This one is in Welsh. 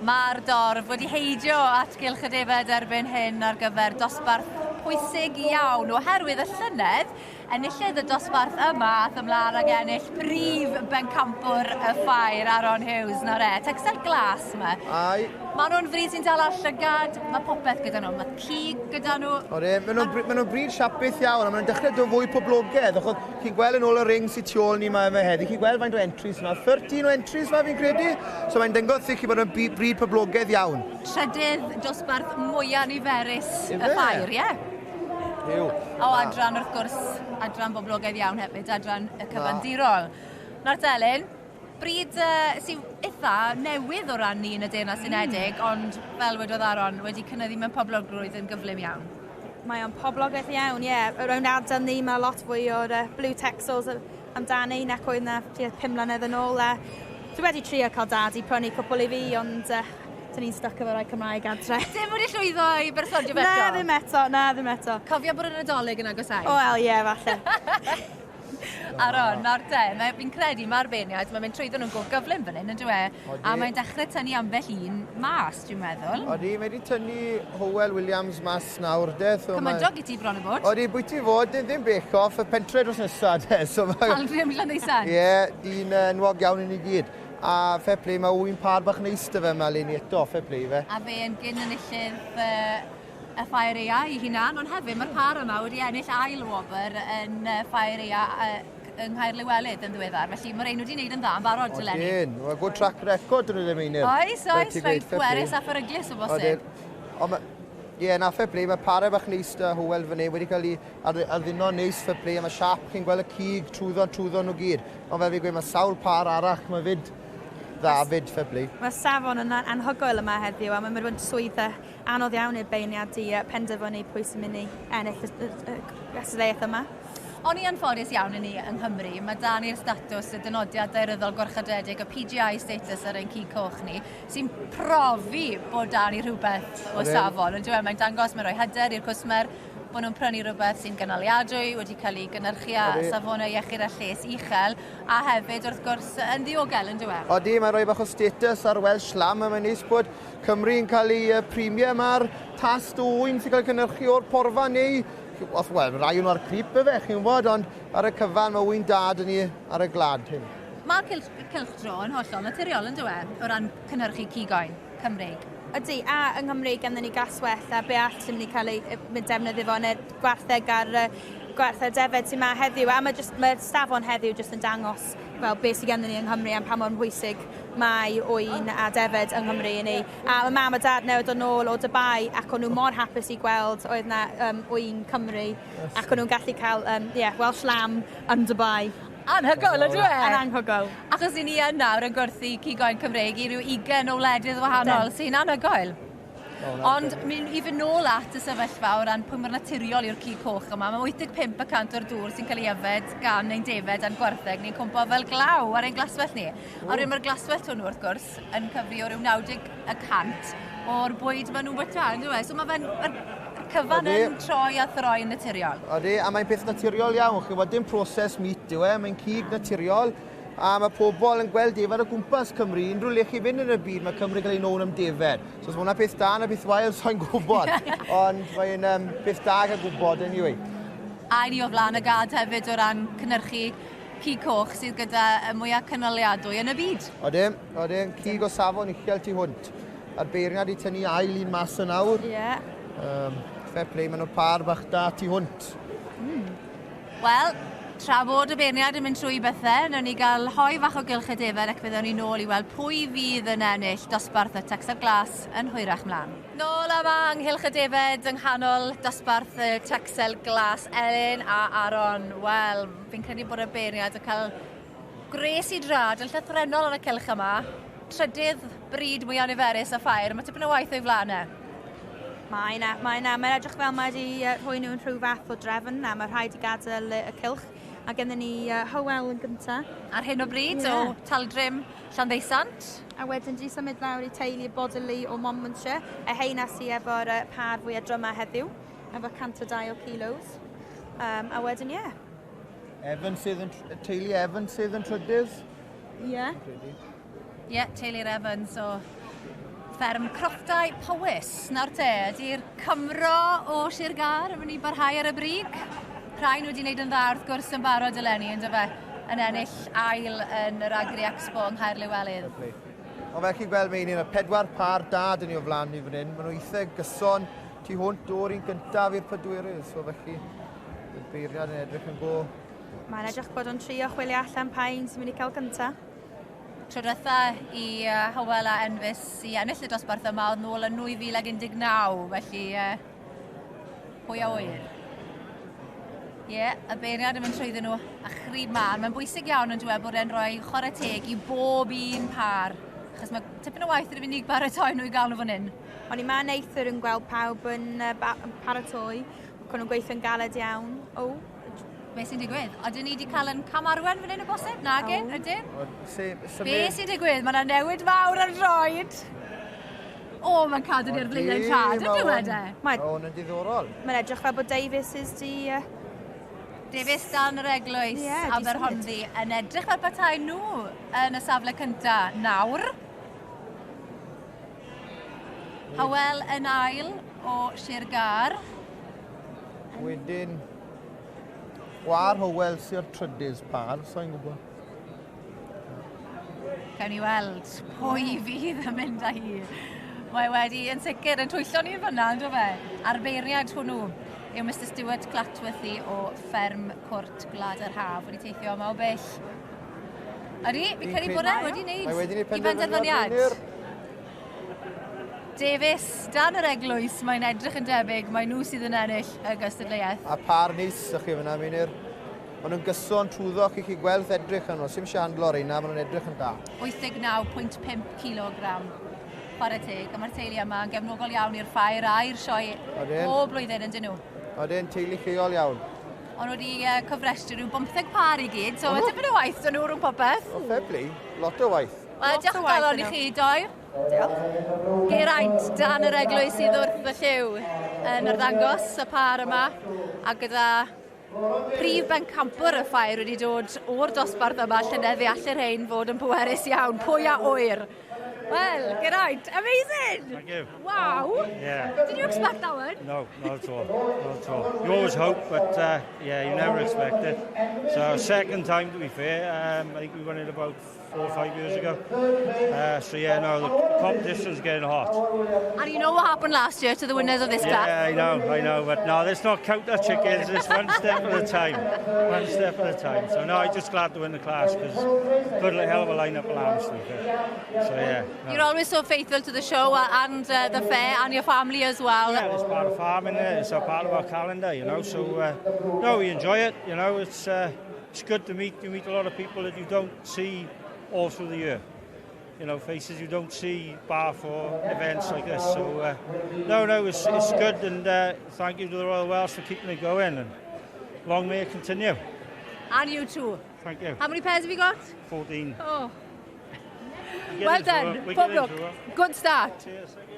Mae'r dorf wedi heidio at Gylch y Defaid erbyn hyn ar gyfer dosbarth pwysig iawn oherwydd y llynedd enillydd y dosbarth yma ath ymlaen ag ennill prif bencampwr y ffair Aaron Hughes nawr e. Texel glas yma. Ai. Maen nhw'n fryd sy'n dal ar llygad, mae popeth gyda nhw, mae cig gyda nhw. Odi, maen nhw'n ma nhw bryd siapus iawn a maen nhw'n dechrau dod fwy poblogaidd, achos chi'n gweld yn ôl y ring sy'n tu ôl ni yma yma heddi, chi'n gweld faint o entries yma, 13 o entries yma fi'n credu, so mae'n dangos i chi bod yn bryd poblogaidd iawn. Trydydd dosbarth mwyaf niferus y ffair, ie. Yw. O adran, wrth gwrs, adran boblogaidd iawn hefyd, adran y cyfandirol. Nawr Delyn, bryd uh, sy'n eitha newydd o ran ni yn y Deyrnas Unedig, ond fel wedodd Aaron, wedi cynyddu mewn poblogrwydd yn gyflym iawn. Mae o'n poblogaidd iawn, ie. Yeah. Rownd ardal ni, mae lot fwy o'r Blue Texels amdani nac oedd na tua 5 mlynedd yn ôl. A dwi wedi trio cael dad i prynu cwpl i fi, ond dyn ni'n stuck efo rai Cymraeg adre. Dim wedi llwyddo i berswadio fe eto? Na, ddim eto, na, ddim eto. Cofio bod y Nadolig yn agosáu. Wel, ie, yeah, falle. Aron, nawr te, mae, fi'n credu mae'r beirniaid, mae'n mynd trwyddo nhw'n go gyflym fan hyn, yn dyw e? A mae'n dechrau tynnu ambell un mas, dwi'n meddwl. Odi, mae wedi tynnu Hywel Williams mas nawr, de. So Cymydog i ti bron o fod. Odi, bwyty fod, ddim, ddim bech off, y pentre dros nesa, de. So mae... Aldri am Llandeisen. Ie, yeah, dyn enwog iawn i ni gyd. A fair play, mae wy'n par bach neis dy fe yma leni eto, fair play fe. A fe yn gyn enillydd y Ffair Ea i hunan, ond hefyd mae'r par yma wedi ennill ail wobr yn Ffair Ea yng Nghaerliwelydd yn ddiweddar, felly mae'r ein wedi wneud yn dda yn barod eleni. Odyn, mae'n good track record dyn nhw ddim Einir. Oes, oes, rhaid pwerus a pheryglus o bosib. Ond ie, na fair play, mae pare bach neis da Hywel fan hyn, wedi cael ei addurno neis fair play, a mae siap, chi'n gweld y cig trwyddo, trwyddo nhw gyd. Ond fel fi'n gweud, mae sawl par arall, mae fyd dda fyd fair play. Mae'r safon yn anhygoel yma heddiw, a mae'n mynd yn swydd anodd iawn i'r beirniad i penderfynu pwy sy'n mynd i ennill y, y, y gystadleuaeth yma. O'n i anffodus iawn i ni yng Nghymru, mae da ni'r statws y dynodiad daearyddol gwarchodedig, y PGI status ar ein cig coch ni, sy'n profi bod da ni rhywbeth o safon. Yn dweud, mae'n dangos, mae'n rhoi hyder i'r cwsmer bod nhw'n prynu rhywbeth sy'n gynaliadwy, wedi cael ei gynhyrchu â safonau iechyd a lles uchel, a hefyd, wrth gwrs, yn ddiogel, yn dweud. Odi, mae'n rhoi bach o status ar Welsh Lamb, a mae'n neis bod Cymru yn cael ei premium ar tast o ŵyn sy'n cael ei cynhyrchu o'r porfa neu, wel, rai o'n nhw ar crip efe, chi'n gwybod, ond ar y cyfan mae ŵyn da dyn ni ar y glad hyn. Mae'r cylch, cylchdro yn hollol naturiol yn dyw e, o ran cynhyrchu cig oen Cymreig. Ydy, a yng Nghymru ganddyn ni glaswellt a be all sy'n mynd i cael ei mynd defnyddio fo yn y gwartheg a'r gwartheg defed sy'n ma heddiw. A mae just, mae'r safon heddiw jyst yn dangos fel beth sydd gennym ni yng Nghymru am pa mor bwysig mae ŵyn a defed yng Nghymru i ni. A mae mam a dad newydd dod nôl o Dubai ac o'n nhw mor hapus i gweld oedd na um, ŵyn Cymru ac o'n nhw'n gallu cael um, yeah, Welsh lamb yn Dubai. Anhygoel, ydw e? Yn anhygoel. Achos i ni yn nawr yn gwerthu cig oen Cymreig i ryw 20 o wledydd wahanol, sy'n anhygoel. Ond mynd i fynd nôl at y sefyllfa o ran pwy mor naturiol yw'r cig coch yma, mae 85 y cant o'r dŵr sy'n cael ei yfed gan ein defed a'n gwartheg ni'n cwmpo fel glaw ar ein glaswellt ni. A rydyn mae'r glaswellt hwnnw wrth gwrs yn cyfri o ryw 90 y cant o'r bwyd maen nhw'n bwyta, yn dyw e? So mae fe'n cyfan yn troi a throi yn naturiol. Odi, a mae'n peth naturiol iawn, chi'n gwybod, dim proses meat yw e, mae'n cig naturiol, a mae pobl yn gweld defed o gwmpas Cymru, unrhyw le chi fynd yn y byd, mae Cymru cael ei known am defed. So os mae hwnna peth da na peth wael, so'n gwybod, ond mae'n um, peth da cael gwybod anyway. A i ni o flaen y gad hefyd o ran cynhyrchu cig coch sydd gyda y mwyaf cynaliadwy yn y byd. Odyn, odyn, cig o safon uchel tu hwnt. A'r beirniad i tynnu ail un mas yn awr. Ie. Yeah. Um, fair play, maen nhw'n par bach da tu hwnt. Wel, tra bod y beirniad yn mynd trwy bethau, nawn ni gael hoe fach o gylch y defaid ac fyddwn ni nôl i weld pwy fydd yn ennill dosbarth y Texel Glas yn hwyrach mlaen. Nôl yma yng nghylch y defaid yng nghanol dosbarth y Texel Glas, Elin a Aaron. Wel, fi'n credu bod y beirniad yn cael gwres i drad yn llythrennol yn y cylch yma. Trydydd bryd mwyaf niferus y ffair, mae tipyn o waith o'i flaen e. Mae yna, mae yna. Mae'n edrych fel mae wedi rhoi nhw'n rhyw fath o drefn a mae rhaid i gadael y cylch. A gennym ni Hywel yn gyntaf. Ar hyn o bryd yeah. o Taldrim Llanddeisant. A wedyn di symud lawr i teulu Bodily o Monmouthshire. Y heina sy efo'r par fwyaf dryma heddiw, efo 102 o kilos. A wedyn, ie. Yeah. Evans sydd yn, teulu Evans sydd yn trydydd. Ie. Yeah. Ie, yeah, teulu'r Evans o Fferm Crofftau Powys. Nawr te, ydy'r Cymro o Sir Gâr yn mynd i barhau ar y brig? Rhain wedi wneud yn dda wrth gwrs yn barod eleni, yn dyfe? Yn ennill ail yn yr Agri Expo yng Nghaerliwelydd. Ond fel chi'n gweld mae un o'r pedwar par da dyn ni o flaen ni fan hyn. Maen nhw eitha gyson tu hwnt o'r un gyntaf i'r pedwerydd. So felly, y beirniad yn edrych yn go. Mae'n edrych bod o'n trio chwilio allan pa un sy'n mynd i cael gyntaf. Tro diwetha i Hywel a Enfys i ennill y dosbarth yma oedd nôl yn 2019, felly pwy a ŵyr. Ie, yeah, y beirniad yn mynd trwyddyn nhw a chrib mân. Mae'n bwysig iawn yn dweud bod e'n rhoi chwarae teg i bob un par, achos mae tipyn o waith yn mynd i baratoi nhw i gael nhw fan hyn. O'n i ma neithiwr yn gweld pawb yn paratoi, ac o'n nhw'n gweithio'n galed iawn. O, Be sy'n digwydd? Ydyn ni wedi cael yn camarwen fan hyn o bosib? Nagyn, ydyn? Be sy'n digwydd? Mae yna newid fawr ar droed. O, mae'n cadw ni'r flaenau trad, yn dywed e? Mae hwn yn diddorol. Mae'n edrych fel bod Davies is di... Davies dan yr eglwys yeah, Aberhonddu yn edrych fel petai nhw yn y safle cynta nawr. Hywel yn ail o Sir Gâr. Wedyn, Chwar Hywel sy'r trydydd par, so'n gwybod. Gawn ni weld pwy fydd yn mynd â hi. Mae wedi yn sicr yn twyllo ni fyna, ynddo fe? A'r beirniad hwnnw yw Mr Stuart Clatworthy o Fferm Cwrt Gwlad yr Haf. Wedi teithio yma o bell. Ydy, fi'n credu bod e wedi wneud Mae wedi gwneud i benderfyniad. Davies, dan yr eglwys, mae'n edrych yn debyg, mae nhw sydd yn ennill y gystadleuaeth. A par neis ych chi fyna, Meinir. Maen nhw'n gyson trwyddo chi chi gweld edrych yn nhw. Sim siandlo reina, maen nhw'n edrych yn da. 89.5 kilogram. Chwarae teg, a mae'r teulu yma yn gefnogol iawn i'r ffair a i'r sioe bob blwyddyn yn dyn nhw. Odyn, teulu lleol iawn. Ond wedi cofrestru rhyw 15 par i gyd, so mae tipyn o waith dyn nhw rhwng popeth. O, fair play, lot o waith. Wel, diolch yn galon i chi, doi. Diolch. Geraint dan yr eglwys sydd wrth y llyw yn arddangos y par yma, a gyda prif bencampwr y ffair wedi dod o'r dosbarth yma llynedd, fe all rhain fod yn pwerus iawn. Pwy a ŵyr? Well, Geraint, amazing! Thank you. Wow! Yeah. Did you expect that one? No, not at all. Not at all. You always hope, but yeah, you never expect it. So second time, to be fair. I think we won it about 4 or 5 years ago. So yeah, no, the competition's getting hot. And you know what happened last year to the winners of this class? Yeah, I know. But no, let's not count our chickens. It's one step at a time. One step at a time. So no, I'm just glad to win the class because good hell of a lineup of lambs, to be fair. So yeah. No. You're always so faithful to the show and the fair and your family as well. Yeah, it's part of farming, it's a part of our calendar, you know. So no, we enjoy it. You know, it's good to meet. You meet a lot of people that you don't see all through the year. You know, faces you don't see bar for events like this. So no, it's good, and thank you to the Royal Welsh for keeping it going, and long may it continue. And you too. Thank you. How many pairs have you got? 14. Oh. Well done. Pob lwc. Good start. Cheers, thank you.